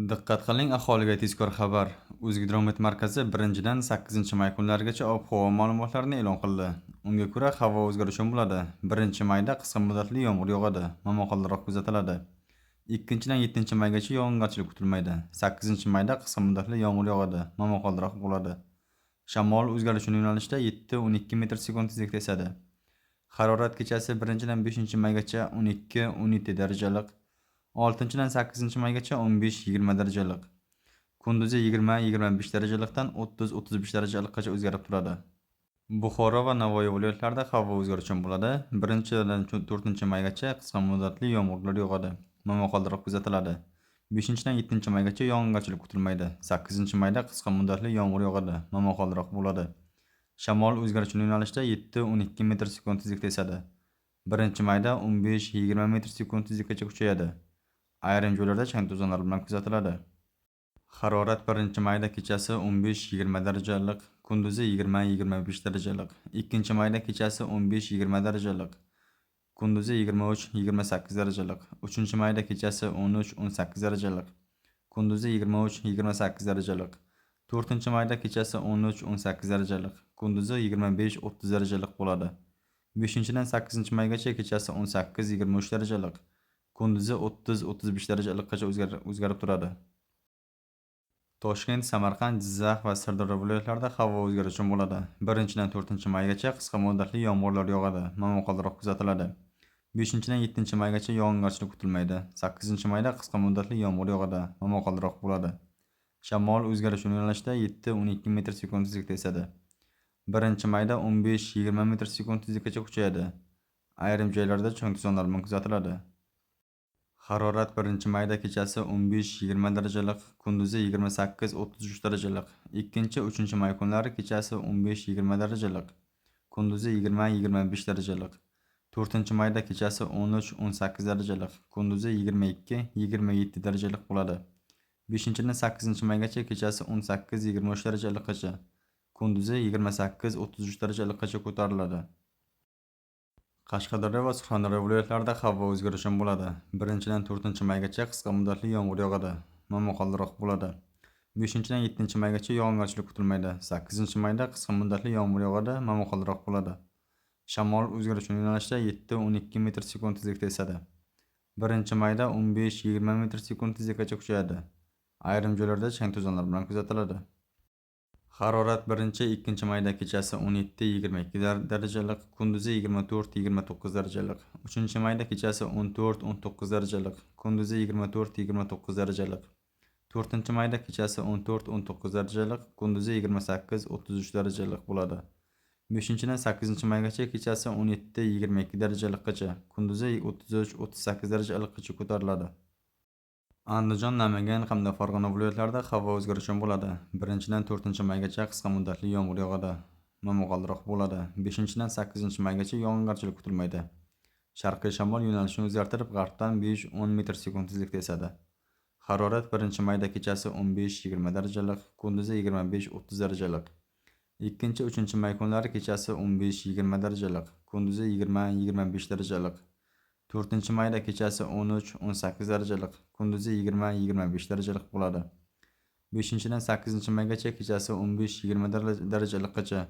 Diqqat qiling, aholiga tezkor xabar. O'zgidromet markazi 1-dan 8-may kunlarigacha ob-havo ma'lumotlarini e'lon qildi. Unga ko'ra, havo o'zgaruvchan bo'ladi. 1-mayda qisqa muddatli yomg'ir yog'adi, momaqaldiroq kuzatiladi. 2-dan 7-maygacha yog'ingarchilik kutilmaydi. 8-mayda qisqa muddatli yomg'ir yog'adi, momaqaldiroq bo'ladi. Shamol o'zgaruvchan yo'nalishda 7-12 metr sekund tezlikda esadi. Harorat kechasi 1-dan 5-maygacha 12-17 daraja iliq, 6-dan 8-maygacha 15-20 daraja iliq. Kunduzi 20-25 daraja iliqdan 30-35 daraja iliqqacha o'zgarib turadi. Buxoro va Navoiy viloyatlarida havo o'zgaruvchan bo'ladi. 1-dan 4-maygacha qisqa muddatli yomg'irlar yog'adi, momaqaldiroq kuzatiladi. 5-dan 7-maygacha yog'ingarchilik kutilmaydi. 8-mayda qisqa muddatli yomg'ir yog'adi, momaqaldiroq bo'ladi. Shamol o'zgaruvchan yo'nalishda 7-12 metr sekund tezlikda esadi. 1-mayda 15-20 metr sekund tezlikgacha kuchayadi. Ayrim joylarda chang to'zonlar bilan kuzatiladi. Harorat 1-mayda kechasi 15-20 daraja iliq, kunduzi 20-25 daraja iliq. 2-mayda kechasi 15-20 daraja iliq, kunduzi 23-28 daraja iliq. 3-mayda kechasi 13-18 daraja iliq, kunduzi 23-28 daraja iliq. 4-mayda kechasi 13-18 daraja iliq, kunduzi 25-30 daraja iliq bo'ladi. 5-dan 8-maygacha kechasi 18-23 daraja iliq, kunduzi 30-35 daraja iliqqacha o'zgarib turadi. Toshkent, Samarqand, Jizzax va Sirdaryo viloyatlarida havo o'zgaruvchan bo'ladi. 1-dan 4-maygacha qisqa muddatli yomg'irlar yog'adi, momaqaldiroq kuzatiladi. 5-dan 7-maygacha yog'ingarchilik kutilmaydi. 8-mayda qisqa muddatli yomg'ir yog'adi, momaqaldiroq bo'ladi. Shamol o'zgaruvchan yo'nalishda 7-12 metr sekund tezlikda esadi. 1-mayda 15-20 metr sekund tezlikgacha kuchayadi. Ayrim joylarda chang to'zonlar bilan kuzatiladi. Harorat 1-mayda kechasi 15-20 daraja iliq, kunduzi 28-33 daraja iliq. 2-3 may kunlari kechasi 15-20 daraja iliq, kunduzi 20-25 daraja iliq. 4-mayda kechasi 13-18 daraja iliq, kunduzi 22-27 daraja iliq bo'ladi. 5-dan 8-maygacha kechasi 18-23 daraja iliqqacha, kunduzi 28-33 daraja iliqqacha ko'tariladi. Qashqadaryo va Surxondaryo viloyatlarida havo o'zgaruvchan bo'ladi. 1-dan 4-maygacha qisqa muddatli yomg'ir yog'adi, momaqaldiroq bo'ladi. 5-dan 7-maygacha yog'ingarchilik kutilmaydi. 8-mayda qisqa muddatli yomg'ir yog'adi, momaqaldiroq bo'ladi. Shamol o'zgaruvchan yo'nalishda 7-12 metr sekund tezlikda esadi. 1-mayda 15-20 metr sekund tezlikgacha kuchayadi. Ayrim joylarda chang to'zonlar bilan kuzatiladi. Harorat 1-2 mayda kechasi 17-22 daraja iliq, kunduzi 24-29 daraja iliq. 3-mayda kechasi 14-19 daraja iliq, kunduzi 24-29 daraja iliq. 4-mayda kechasi 14-19 daraja iliq, kunduzi 28-33 daraja iliq bo'ladi. 5-dan 8-maygacha kechasi 17-22 daraja iliqqacha, kunduzi 33-38 daraja iliqqacha ko'tariladi. Andijon, Namangan hamda Farg'ona viloyatlarida havo o'zgaruvchan bo'ladi. 1-dan 4-maygacha qisqa muddatli yomg'ir yog'adi, momaqaldiroq bo'ladi. 5-dan 8-maygacha yog'ingarchilik kutilmaydi. Sharqiy shamol yo'nalishini o'zgartirib, g'arbdan 5-10 metr sekund tezlikda esadi. Harorat 1-mayda kechasi 15-20 daraja iliq, kunduzi 25-30 daraja iliq. 2-3 may kunlari kechasi 15-20 daraja iliq, kunduzi 20-25 daraja iliq. 4-mayda kechasi 13-18 daraja iliq, kunduzi 20-25 daraja iliq bo'ladi. 5-dan 8-maygacha kechasi 15-20 daraja iliqqacha,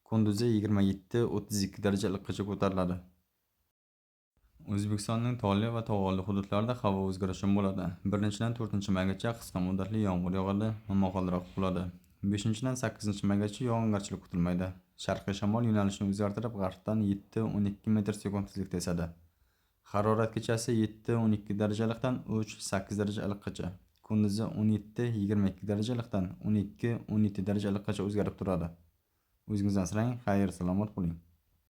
kunduzi 27-32 daraja iliqqacha ko'tariladi. O'zbekistonning tog'li va tog'oldi hududlarida havo o'zgaruvchan bo'ladi. 1-dan 4-maygacha qisqa muddatli yomg'ir yog'adi, momaqaldiroq bo'ladi. 5-dan 8-maygacha yog'ingarchilik kutilmaydi. Sharqiy shamol yo'nalishini o'zgartirib, g'arbdan 7-12 metr sekund tezlikda esadi. Harorat kechasi 7-12 daraja iliqdan 3-8 daraja iliqqacha, kunduzi 17-22 daraja iliqdan 12-17 daraja iliqqacha o'zgarib turadi. O'zingizni asrang, xayr, salomat bo'ling.